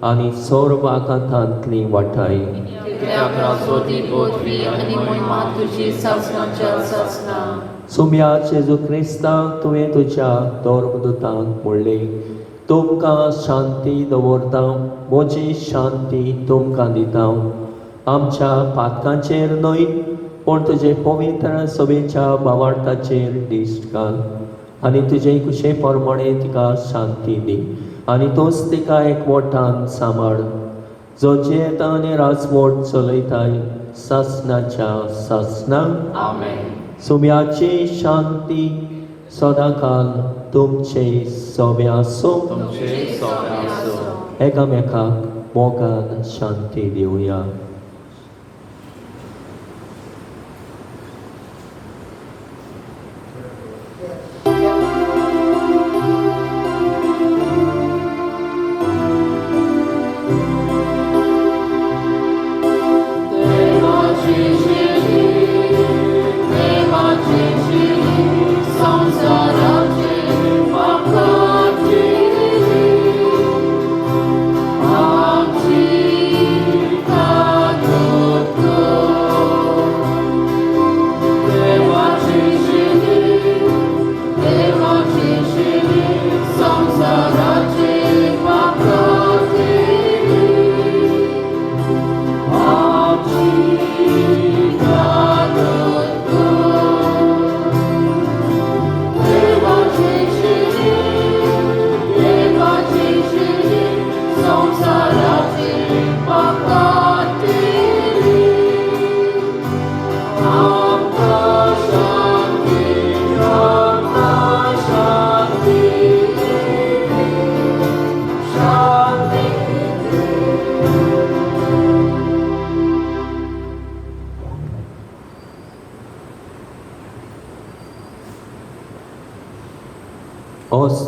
आनी सोर वाकांतांतली वाटाय. कित्याक राजवटी पृथ्वी आनी महिमा तुजी सासणाच्या सासणा. सुम्या जेजू क्रिस्ताक तुवें तुज्या धर्मदूतांक म्हणलें, तुमकां शांती दवरता, म्हजी शांती तुमकां दिता. आमच्या पातकांचेर न्हय पूण तुजे पवित्र सभेच्या भावार्थाचेर दिश्ट घाल आनी तुजे कुशे प्रमाणे तिका शांती दी आनी तूंच तिका एकवटान सांबाळ, जो जियेता आनी राजवट चलयताय सासणाच्या सासणाक. आमेन. सुम्याची शांती सदांकाल तुमचे सोबे आसूं. तुमचे सोबे आसूं. एकामेकाक मोगान शांती दिवया.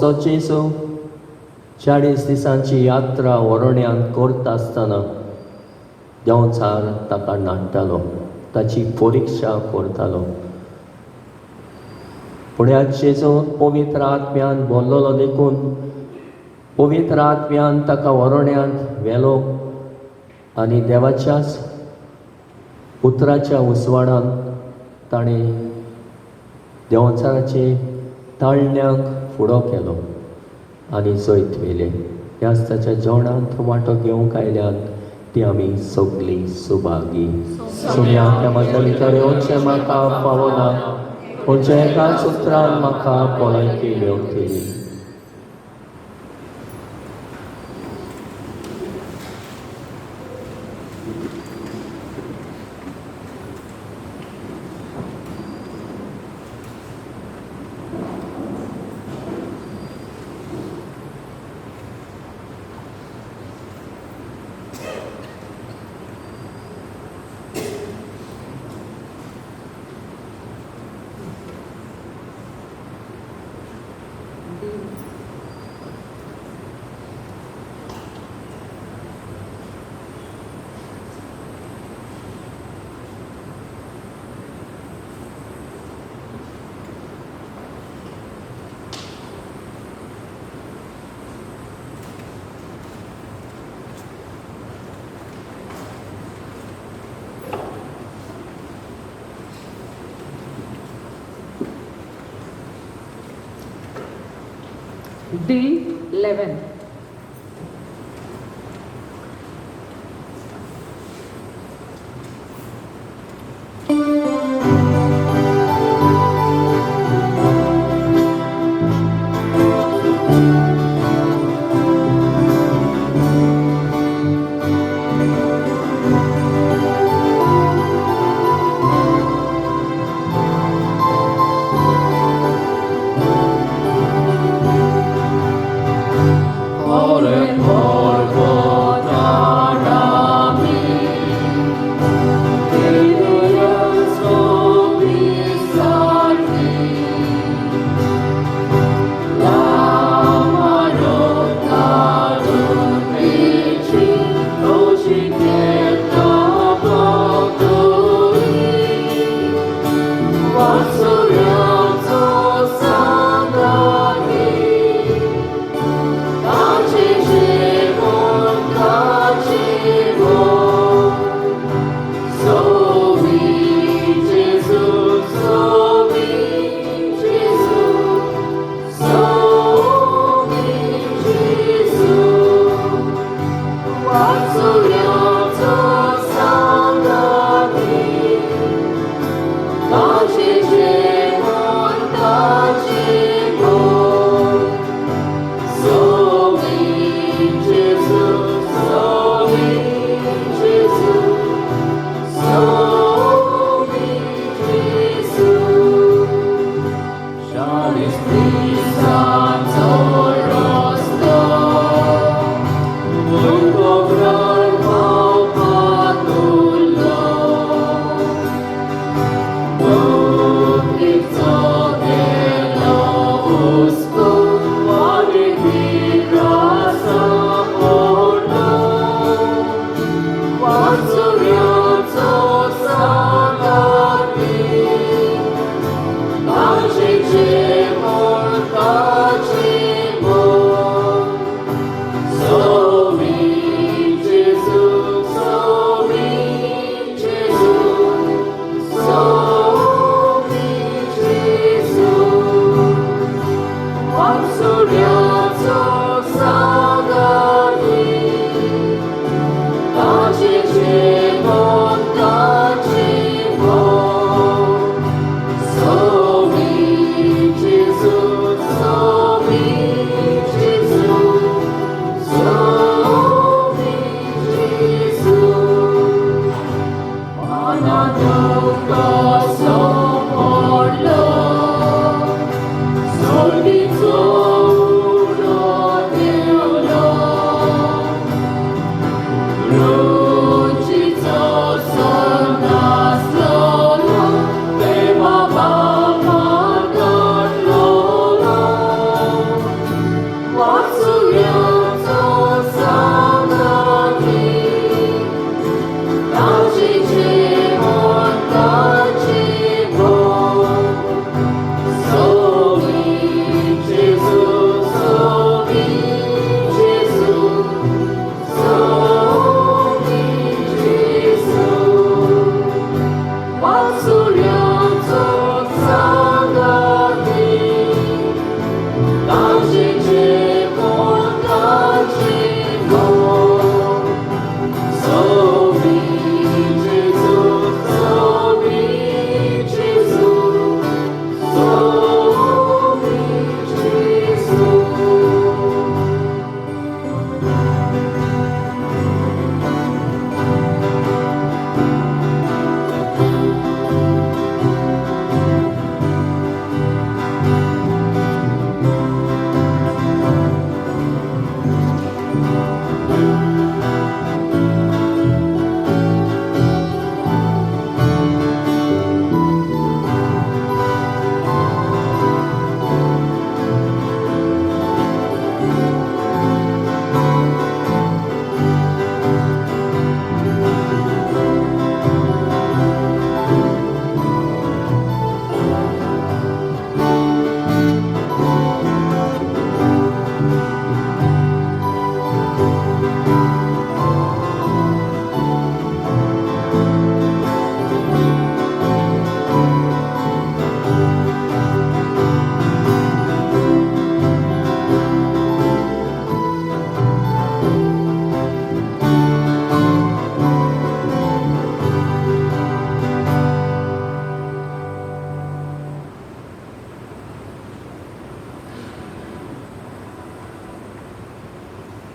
तो जेजू 40 दिसांची यात्रा वरण्यान करता आसतना देंवचार ताका नाडटालो, ताची परिक्षा करतालो. पूण ह्या जेजू पवित्र आत्म्यान बोल्लोलो देखून पवित्र आत्म्यान ताका वरण्यांत व्हेलो आनी देवाच्याच उतराच्या उजवाडान ताणें देंवचाराचे ताळण्यांक फुडो केलो आनी जैत व्हेलें. ह्याच ताच्या जेवणांत वांटो घेवंक आयल्यात ती आमी सगळीं सुभागी. सुम्या त्या म्हज्या भितर येवचें म्हाका पावना, पूण एकाच उतरान म्हाका भलायकी मेवतली. D11.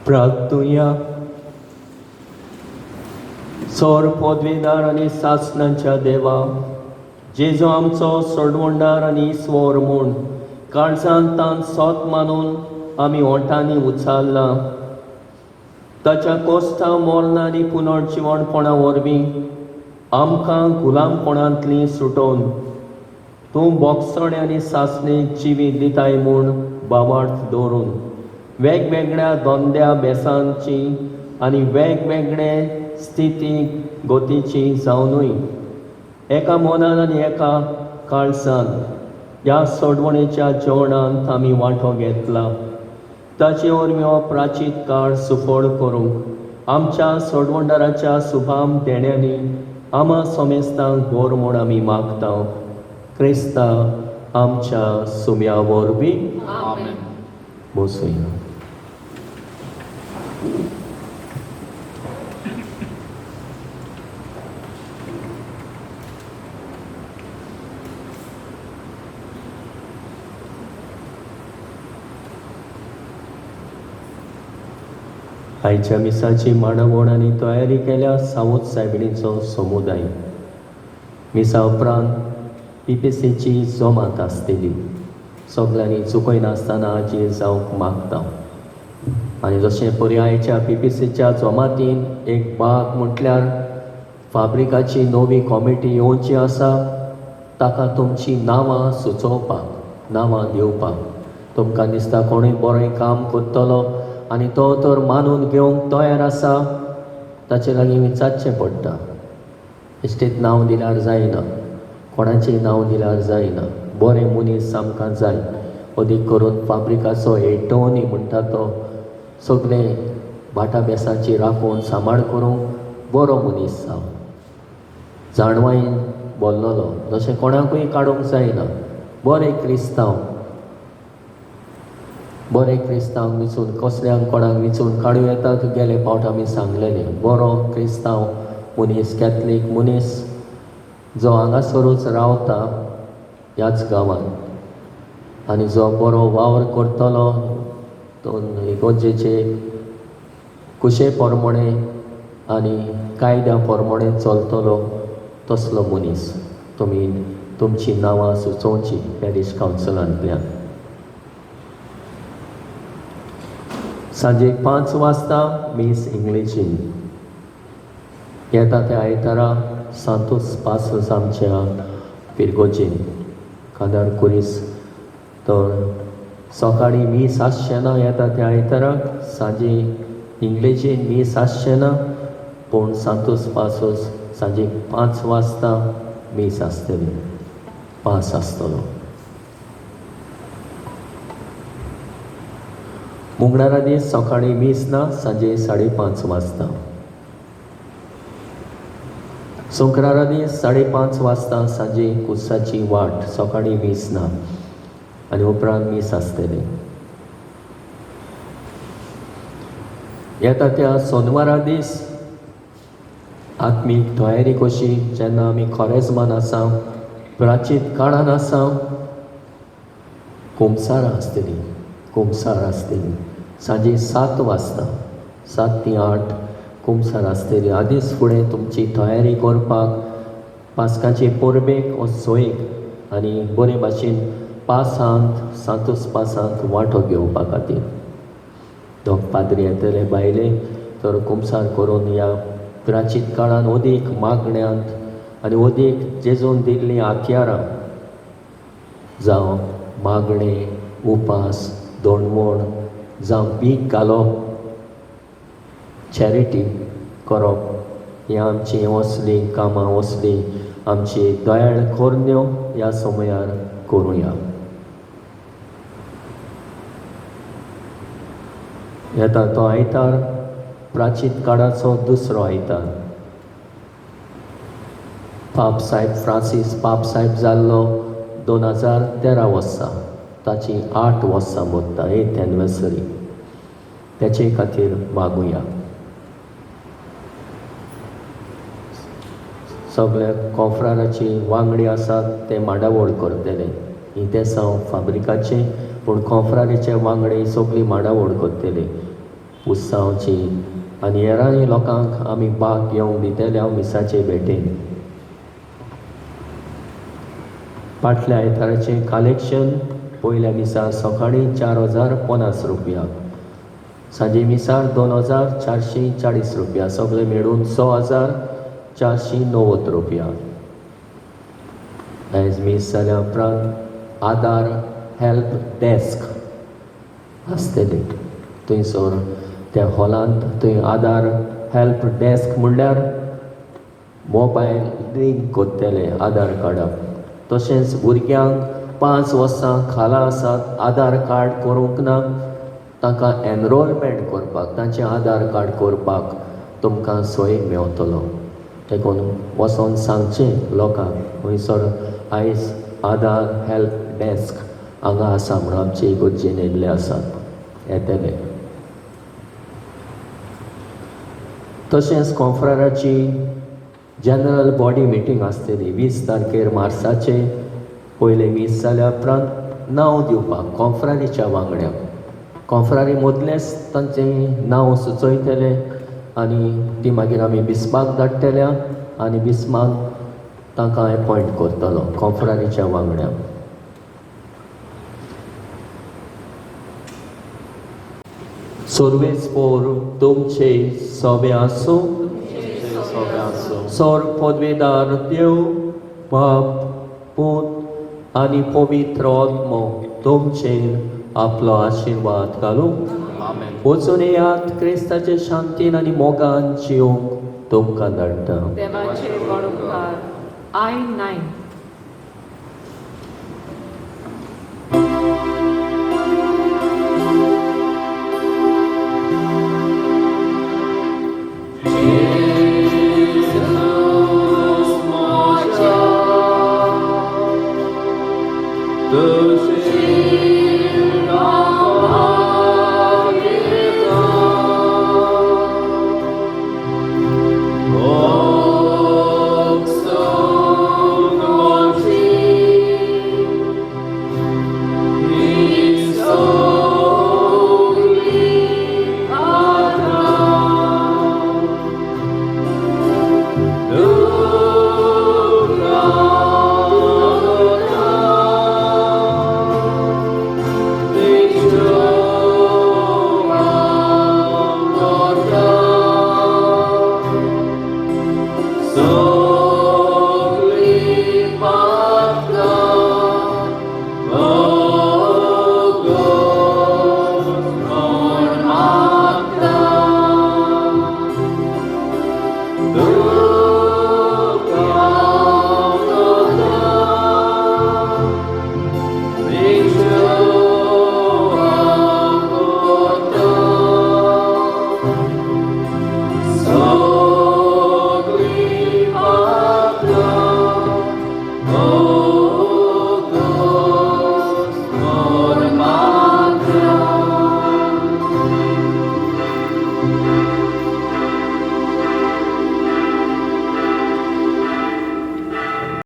प्रार्थुया. सोर पदवीदार आनी सासणाच्या देवा, जेजू आमचो सोडवणदार आनी ईश्वर म्हूण काळजान तान सोत मानून आमी ओंठांनी उचारला. ताच्या कोस्ता मरणां आनी पुनर्जिवणपणा वरवीं आमकां गुलामपणांतली सुटोवन तूं बोगसणे आनी सासणेक जिवीत दिताय म्हूण बावार्थ दवरून वेगवेगळ्या धंद्या बेसांची आनी वेगवेगळे स्थिती गतीची जावनूय एका मनान आनी एका काळजान ह्या सोडवणेच्या जेवणांत आमी वांटो घेतला. ताचे वरवीं हो प्राचीत काळ सुफळ करूंक आमच्या सोडवणदाराच्या सुभाम देण्यांनी आमा समेस्तांक बोर म्हूण आमी मागता. क्रिस्ता आमच्या सुम्या वरवीं. बसुया. आयच्या मिसाची मांडावळ आनी तयारी केल्या सावत सायबिणीचो समुदाय. मिसा उपरांत पीपीसीची जमात आसतली. सगल्यांनी चुकयनासतना हाजीर जावंक मागता. आनी जशें पर्यायच्या पीपीसीच्या जमातीन एक भाग म्हटल्यार फाब्रिकाची नवी कॉमिटी येवची आसा, ताका तुमची नांवां सुचोवपाक, नांवां दिवपाक. तुमकां दिसता कोणूय बरें काम करतलो आनी तो तर मानून घेवंक तयार आसा, ताचे लागीं विचारचें पडटा. इश्टेत नांव दिल्यार जायना, कोणाचें नांव दिल्यार जायना. बरें मनीस आमकां जाय, अदीक करून फाब्रिकाचो एटोनी म्हणटा तो सगळें भाटा बेसाची राखून सांबाळ करूंक बरो मनीस जावं, जाणवायेन बोल्लोलो, जशें कोणाकूय काडूंक जायना. बरें क्रिस्तांव, बरें क्रिस्तांव विचून कसल्यांक कोणाक विचून काडूं येता गेले फावट आमी सांगलेलें. बरो क्रिस्तांव मनीस, कॅथलीक मनीस जो हांगासरूच रावता ह्याच गांवांत आनी जो बरो वावर करतलो, तो इगर्जेचे कुशे प्रमाणे आनी कायद्या प्रमाणे चलतलो तसलो मनीस. तुमी तुमचीं नांवां सुचोवचीं पॅरीश कावन्सिलांतल्यान. सांजे 5 वाजता मीस इंग्लिशीन. येता त्या आयतारा सांतोस पासस आमच्या पिरगोजीन कांदार कुरीस. तर सकाळीं मीस आसचें ना येता त्या आयताराक, सांजे इंग्लिशीन मीस आसचें ना, पूण सांतोस पासस सांजे 5 वाजता मीस आसतली, पास आसतलो. मंगळारा दीस सकाळीं मीस ना, सांजे 5:30 वाजता. शुक्रारा दीस 5:30 वाजता सांजे कुसाची वाट, सकाळीं मीस ना आनी उपरांत मीस आसतलें. येता त्या सोनवारा दीस आत्मीक तयारी कशी, जेन्ना आमी खोरेजमान आसा, प्राचीन काळान आसा, कुमसारां आसतलीं, कुमसार आसतली सांजे 7 वाजता, 7 ते 8 कुमसार आसतली. आदींच फुडें तुमची तयारी करपाक पास्काचे परबेक वो सोयेक आनी बरे भाशेन पासांत, सांतोस पासांत वांटो घेवपा खातीर दोग पाद्री येतले बायले तर कुमसार करून ह्या प्राचीन काळान अदीक मागण्यांत आनी अदीक जेजून दिल्लीं हत्यारां जावं मागणें, उपास, दोणवण, जावं पीक घालप, चॅरिटी करप, हीं आमचीं असलीं कामां, असलीं आमची दयाळ करण्यो ह्या समयार करुया. येता तो आयतार प्राचीन काळाचो दुसरो आयतार. पाप साहेब फ्रांसीस पाप साहेब जाल्लो 2013 वर्सा, ताची 8 वर्सां मोत्ता, 8th anniversary. तेचे खातीर मागुया. सगळे कोंफ्राराची वांगडी आसात ते मांडावळ करतले. ही तेसांव फाब्रिकाचे, पूण कोंफ्रारीचे वांगडी सगळी मांडावळ करतले उत्सावची आनी हेरांनी लोकांक आमी बाग घेवंक दितले हांव मिसाचे भेटेन. फाटल्या आयताराचें कलेक्शन पयल्या मिसार सकाळीं 4050 रुपया, सांजे मिसार 2440 रुपया, सगळे मेळून 6490 रुपया. आयज मीस जाल्या उपरांत आधार हेल्प डेस्क आसतलें थंयसर त्या हॉलांत. थंय आधार हेल्प डेस्क म्हणल्यार मोबायल लिंक करतले आधार कार्डाक. तशेंच भुरग्यांक 5 वर्सां खाला आसात आधार कार्ड करूंक ना, तांकां एनरोलमेंट करपाक, तांचें आधार कार्ड करपाक तुमकां सोय मेवतलो. देखून वचोन सांगचें लोकांक हयसर आयज आधार हेल्प डेस्क हांगा आसा म्हणून आमचे इगर्जेन येयल्ले आसात, येतले. तशेंच कोंफ्राराची जनरल बॉडी मिटींग आसतली 20 तारखेर मार्साचे. पयले मीस जाल्या उपरांत नांव दिवपाक कोंफ्रारीच्या वांगड्यांक, कोंफ्रारी मदलेच तांचें नांव सुचयतले आनी ती मागीर आमी बिस्पाक धाडटल्या आनी बिस्पान तांकां एपॉयंट करतलो कोंफ्रारीच्या वांगड्यांक. सर्वेस पोर तुमचे सोबे आसूं. सोर पदवेदार देव बाप पूत आनी पवित्र आत्मो तुमचेर आपलो आशिर्वाद घालूं. आमेन. वचून येयात, क्रिस्ताचे शांतीन आनी मोगान जिवंक तुमकां धाडटा. देवाचे व्हड उपकार. I 9.